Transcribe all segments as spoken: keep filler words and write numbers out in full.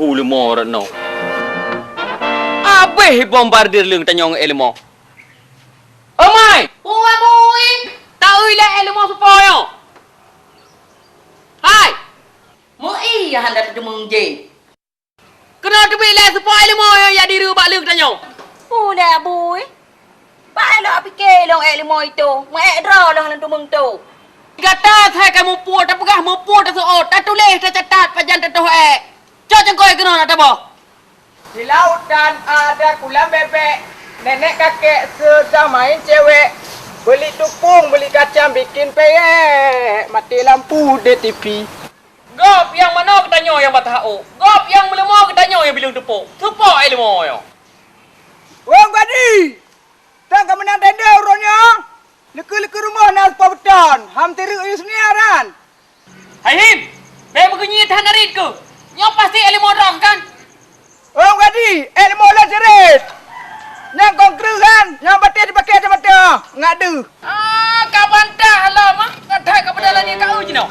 Pu leumo rot noe. Abéh bombardir leueng tanyoe ngon ék leumo. Omai! Pu Abui! Taui lé ék leumo supo nyoe. Hai! Meu-i hana teudeungoe jih. Keunoe teubiet lé supo ék leumo nyang jak direue bak leueng tanyoe. Ulée Abui, bak lôn pike lôn ék leumo itu, meu-ék droe lôn lam teumeung tu. Gata asai ka muphom, tapeugah muphom, taseuôt, tatuléh, tacatat pajan tatoh ék. Cok cangkôi keunoe na taboh. Di lautan ada kolam bebek, nenek kakek sedang main cewek. Beli tupung, beli kacang, bikin peyek, mati lampu di T V. Gob nyang manoe geutanyoe nyang bataha ôk. Gob nyang meuleumo geutanyoe nyang bileueng teupok. Teupok ileumo nyoe. Wong Gadi! Tan ka meunang tenda uroe nyoe? Likeu-likeu rumoh na seupôt beuton. Ham tireuk yue seunia ran. Hai Him! Bèk meugeunyi that narit keuh. Nyoe pasti ileumo droe kan? Ôn Gadi, ileumo lôn ceurit! Nyang kong kreueh kan, nyang batèe jipaké di mata, ngat deuh. Ah, ka bantah lom, ah. Ka that ka peudalani kau jinoe.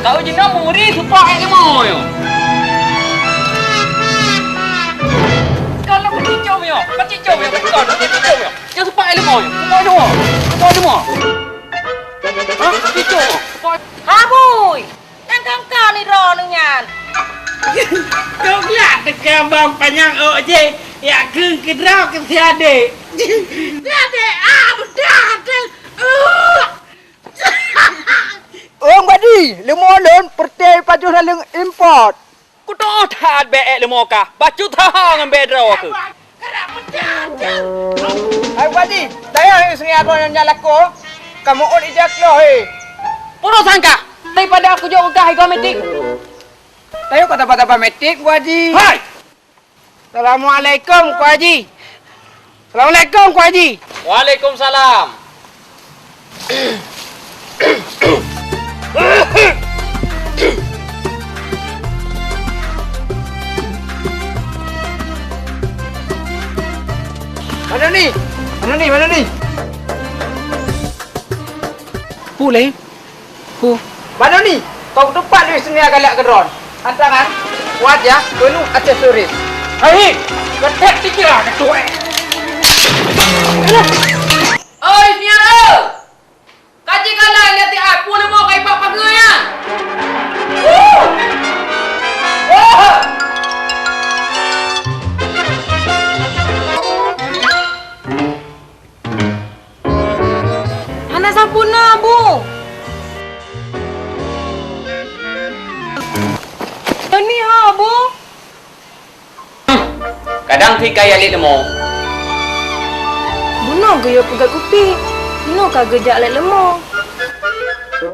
Kau jinoe muri seupôt ileumo nyoe. Kalau peucicom nyoe, peucicom nyoe, peucicom nyoe. Nyoe seupôt ileumo nyoe, seupôt ileumo. Seupôt ileumo. Hah? Peucicom. Seupôt. Habui! Nyang kangkang ni droeneuh nyan. Kok glak teuka bang panyang ôk jih, yak keueng keudroe keu si adék. Si adék, ah, beutah, adék. Uh. Ôn Gadi, leumo lôn peureté pajoh naleueng import. Kutoh that bèk ék leumo kah, bacut thaha ngon bèk droe keuh. Hai Bupati, tayah yue seungiat droe nyang lakoe, kamoe ôn ija keuloh, he. Peurusan kah, daripada kujok keu kah igoe metik. Tayok keu taba-taba metik, Teungku Haji. Hai! Assalamualaikum, Teungku Haji. Assalamualaikum, Teungku Haji. Waalaikumsalam. Mana ni? Mana ni? Mana ni? Pu lé? Pu. Mana ni? Kau tupat duit seunia galak keudroe. Hantaran, wajah, penuh aksesoris. Hai, ketek tiga ketuai. Oi, Nia! Ka jikalon lé tiep, peue leumo ka ipak pageue nyan? Huh! Huh! Hana sampoereuna, Bu. Nyoe ni ho, Bu. Kadang pih ka jak lét leumo. Bunoe geuyue peugöt kupi, inoe ka geujak lét leumo.